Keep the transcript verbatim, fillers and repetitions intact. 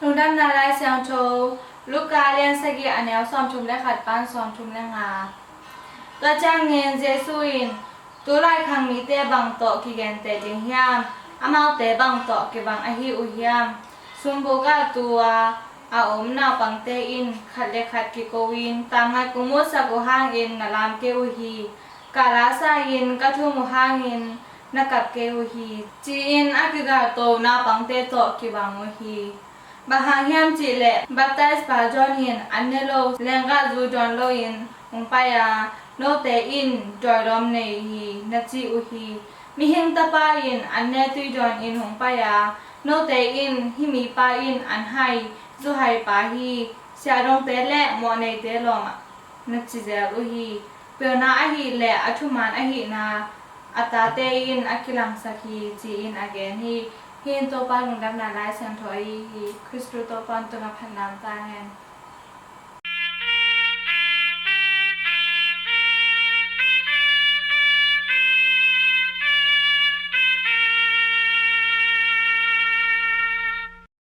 Lungdamna Lai Siangtho, Luka lian sagih, a neu sawmthum le khat pan sawmthum le nga. Tua ciangin Jesu in, "Tulai khang mite bang tawh kigenteh ding hiam? Amaute bang tawh kibang ahi uh hiam? Sumbuk ah tu-a a om naupangte in khat le khat kiko-in, 'Tamngat kong mutsak uh hangin na lam kei uh hi. Ka la sa-in ka thum uh hangin na kap kei uh hi,' ci-in a kigalto naupangte tawh kibang uh hi. Bang hang hiam cih leh, baptise-pa John in an ne lo, leenggahzu dawn loin hong pai a, note in, 'Dawi lawm nei hi,' na ci uh hi. Mihing Tapa in an ne tui dawnin hong pai a, note in, 'Hih mipa in an hai, zu hai pa hi, siahdongte le mawhneite lawm ah,' na ci zel uh hi. Pilna ahih leh a thuman ahihna a tate in a kilangsak hi, ci-in a gen hi. Hih in Topa Lungdamna Lai Siangtho ahi hi. Khristu Topa hong tungah phatna om ta hen.